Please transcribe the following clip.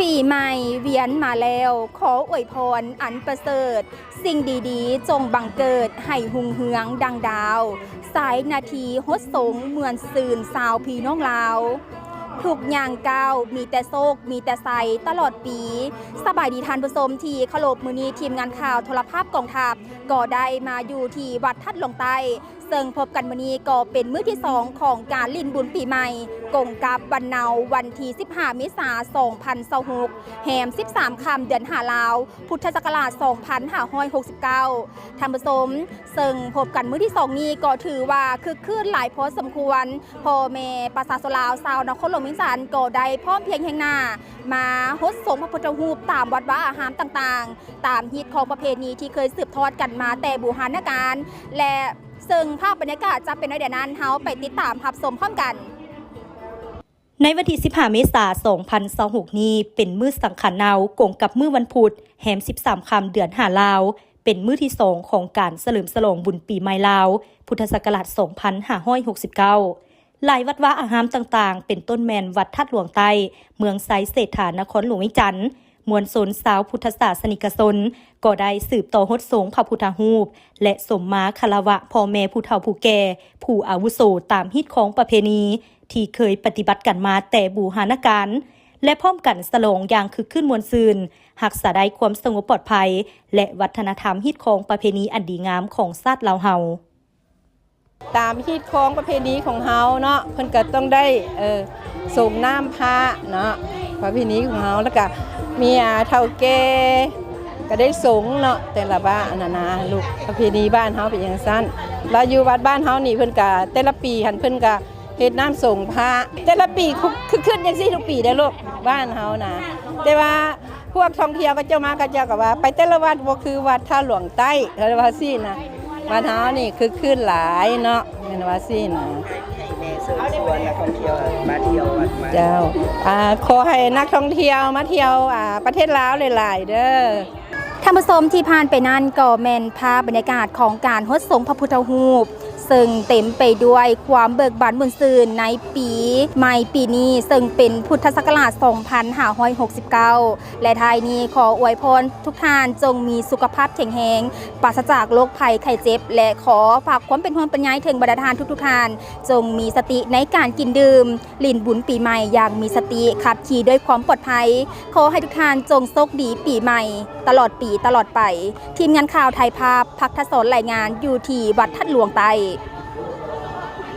ປີໃໝ່ວຽນມາແລ້ວ ຂໍອວຍພອນອັນປະເສີດ, ສິ່ງດີໆຈົ່ງບັງເກີດໃຫ້ຮຸ່ງເຮືອງດັ່ງດາວ, ສາຍໜ້າທີ່ຫົດສົງມ່ວນຊື່ນຊາວພີ່ນ້ອງລາວ, ທຸກຍ່າງກ້າວມີແຕ່ໂຊກມີແຕ່ໄຊຕະຫຼອດປີ. ສະບາຍດີທ່ານຜູ້ຊົມທີ່ເຄົາລົບ, ມື້ນີ້ທີມງານຂ່າວໂທລະພາບກອງທັບ ກໍໄດ້ມາຢູ່ທີ່ວັດທາດຫຼວງໃຕ້ ເຊິ່ງພົບກັນມື້ນີ້ກໍເປັນມື້ທີສອງຂອງການຫຼິ້ນບຸນປີໃໝ່ ກົງກັບວັນເສົາ ວັນທີສິບຫ້າ ເມສາ ສອງພັນຊາວຫົກ ແຮມສິບສາມຄ່ຳ ເດືອນຫ້າລາວ ພຸດທະສັກກະລາດ ສອງພັນຫ້າຮ້ອຍຫົກສິບເກົ້າ ທ່ານຜູ້ຊົມ, ເຊິ່ງພົບກັນມື້ທີສອງນີ້ກໍຖືວ່າຄຶກຄື້ນຫຼາຍພໍສົມຄວນ. ພໍ່ແມ່ປະຊາຊົນລາວ ຊາວນະຄອນຫຼວງວຽງຈັນ ກໍໄດ້ພ້ອມພຽງແຮງໜ້າ ມາຫົດສົງພະພຸດທະຮູບຕາມວັດວາອາຮາມຕ່າງໆ ຕາມຮີດຄອງປະເພນີທີ່ເຄີຍສືບທອດກັນມາແຕ່ບູຮານນະການ ແລະ ເຊິ່ງພາບບັນຍາກາດຈະເປັນແນວໃດນັ້ນ ເຮົາໄປຕິດຕາມຮັບຊົມພ້ອມກັນ. ໃນວັນທີສິບຫ້າ ເມສາ ສອງພັນຊາວຫົກນີ້ ເປັນມື້ສັງຂານເນົາ ກົງກັບມື້ວັນພຸດ ແຮມສິບສາມຄ່ຳ ເດືອນຫ້າລາວ ເປັນມື້ທີສອງຂອງການສະເຫຼີມສະຫຼອງບຸນປີໃໝ່ລາວ ພຸດທະສັກກະລາດ ສອງພັນຫ້າຮ້ອຍຫົກສິບເກົ້າ. ຫຼາຍວັດວາອາຮາມຕ່າງໆ ເປັນຕົ້ນແມ່ນວັດທາດຫຼວງໃຕ້ ເມືອງໄຊເສດຖາ ນະຄອນຫຼວງວຽງຈັນ, ມວນຊົນຊາວພຸດທະສາສະນິກະຊົນ ກໍໄດ້ສືບຕໍ່ຫົດສົງພະພຸດທະຮູບ ແລະ ສົມມາຄາລະວະພໍ່ແມ່ຜູ້ເຖົ້າຜູ້ແກ່ ຜູ້ອາວຸໂສ ຕາມຮີດຄອງປະເພນີທີ່ເຄີຍປະຕິບັດກັນມາແຕ່ບູຮານະການ ແລະ ພ້ອມກັນສະຫຼອງຢ່າງຄຶກຄື້ນມ່ວນຊື່ນ, ຮັກສາໄດ້ຄວາມສະຫງົບປອດໄພ ແລະ ວັດທະນະທຳຮີດຄອງປະເພນີອັນດີງາມຂອງຊາດລາວເຮົາ. ຕາມຮີດຄອງປະເພນີຂອງເຮົາເນາະ ເພິ່ນກໍຕ້ອງໄດ້ ເອີ ສົງນ້ຳພະເນາະ ປະເພນີຂອງເຮົາ ແລ້ວກະມີ ອາ ເຖົ້າແກ່ກໍໄດ້ສົງເນາະ ແຕ່ລະບ້ານນັ້ນນະລູກ ປະເພນີບ້ານເຮົາເປັນຈັ່ງຊັ້ນ. ແລ້ວຢູ່ວັດບ້ານເຮົານີ້ ເພິ່ນກະແຕ່ລະປີຫັ້ນ ເພິ່ນກະເຮັດນ້ຳສົງພະ ແຕ່ລະປີ ຄຶກຄື້ນຈັ່ງຊີ້ທຸກປີເດ້ລູກ ບ້ານເຮົານະ. ແຕ່ວ່າ ພວກທ່ອງທ່ຽວເຂົາເຈົ້າມາ ເຂົາເຈົ້າກໍວ່າໄປແຕ່ລະວັດບໍ່ຄືວັດທາດຫຼວງໃຕ້ ເຂົາເວົ້າຊີ້ນະ. ບ້ານເຮົານີ້ຄຶກຄື້ນຫຼາຍເນາະ ແມ່ນວ່າຊີ້ນະ. ເຈົ້າ ອາ ຂໍໃຫ້ນັກທ່ອງທ່ຽວມາທ່ຽວ ອາ ປະເທດລາວຫຼາຍໆເດີ. ທ່ານຜູ້ຊົມທີ່ຜ່ານໄປນັ້ນກໍແມ່ນພາບບັນຍາກາດຂອງການຫົດສົງພະພຸດທະຮູບ ເຊິ່ງເຕັມໄປດ້ວຍຄວາມເບີກບານມ່ວນຊື່ນໃນປີໃໝ່ປີນີ້ ເຊິ່ງເປັນພຸດທະສັກກະລາດ ສອງພັນຫ້າຮ້ອຍຫົກສິບເກົ້າ ແລະ ທ້າຍນີ້ຂໍອວຍພອນທຸກທ່ານຈົ່ງມີສຸຂະພາບແຂງແຮງ ປາສະຈາກໂລກໄພໄຂ້ເຈັບ ແລະ ຂໍຝາກຄວາມເປັນຫ່ວງເປັນໃຍເຖິງບັນດາທ່ານທຸກໆທ່ານ ຈົ່ງມີສະຕິໃນການກິນດື່ມ, ຫຼິ້ນບຸນປີໃໝ່ຢ່າງມີສະຕິ, ຂັບຂີ່ດ້ວຍຄວາມປອດໄພ. ຂໍໃຫ້ທຸກທ່ານຈົ່ງໂຊກດີປີໃໝ່ຕະຫຼອດປີຕະຫຼອດໄປ. ທີມງານຂ່າວຖ່າຍພາບ ພັກທະສອນ ລາຍງານຢູ່ທີ່ວັດທາດຫຼວງໃຕ້.